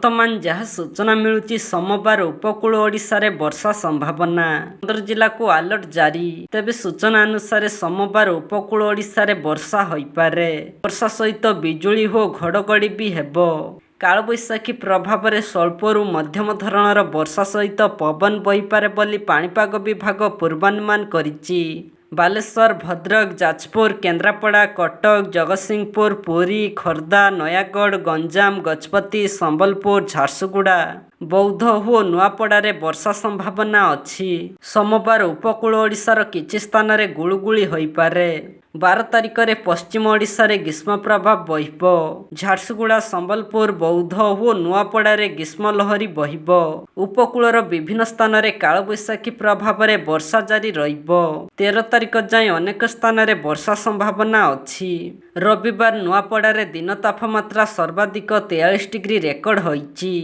ବର୍ତ୍ତମାନ ଯାହା ସୂଚନା ମିଳୁଛି, ସୋମବାର ଉପକୂଳ ଓଡ଼ିଶାରେ ବର୍ଷା ସମ୍ଭାବନା। 15 ଜିଲ୍ଲାକୁ ଆଲର୍ଟ ଜାରି। ତେବେ ସୂଚନା ଅନୁସାରେ ସୋମବାର ଉପକୂଳ ଓଡ଼ିଶାରେ ବର୍ଷା ହୋଇପାରେ। ବର୍ଷା ସହିତ ବିଜୁଳି ଓ ଘଡ଼ଘଡ଼ି ବି ହେବ। କାଳବୈଶାଖୀ ପ୍ରଭାବରେ ସ୍ୱଳ୍ପରୁ ମଧ୍ୟମ ଧରଣର ବର୍ଷା ସହିତ ପବନ ବହିପାରେ ବୋଲି ପାଣିପାଗ ବିଭାଗ ପୂର୍ବାନୁମାନ କରିଛି। ବାଲେଶ୍ୱର, ଭଦ୍ରକ, ଯାଜପୁର, କେନ୍ଦ୍ରାପଡ଼ା, କଟକ, ଜଗତସିଂହପୁର, ପୁରୀ, ଖୋର୍ଦ୍ଧା, ନୟାଗଡ଼, ଗଞ୍ଜାମ, ଗଜପତି, ସମ୍ବଲପୁର, ଝାରସୁଗୁଡ଼ା, ବୌଦ୍ଧ ଓ ନୂଆପଡ଼ାରେ ବର୍ଷା ସମ୍ଭାବନା ଅଛି। ସୋମବାର ଉପକୂଳ ଓଡ଼ିଶାର କିଛି ସ୍ଥାନରେ ଗୁଳୁଗୁଳି ହୋଇପାରେ। 12 ତାରିଖରେ ପଶ୍ଚିମ ଓଡ଼ିଶାରେ ଗ୍ରୀଷ୍ମ ପ୍ରବାହ ବହିବ। ଝାରସୁଗୁଡ଼ା, ସମ୍ବଲପୁର, ବୌଦ୍ଧ ଓ ନୂଆପଡ଼ାରେ ଗ୍ରୀଷ୍ମ ଲହରୀ ବହିବ। ଉପକୂଳର ବିଭିନ୍ନ ସ୍ଥାନରେ କାଳବୈଶାଖୀ ପ୍ରଭାବରେ ବର୍ଷା ଜାରି ରହିବ। 13 ତାରିଖ ଯାଏଁ ଅନେକ ସ୍ଥାନରେ ବର୍ଷା ସମ୍ଭାବନା ଅଛି। ରବିବାର ନୂଆପଡ଼ାରେ ଦିନ ତାପମାତ୍ରା ସର୍ବାଧିକ 43 ଡିଗ୍ରୀ ରେକର୍ଡ ହୋଇଛି।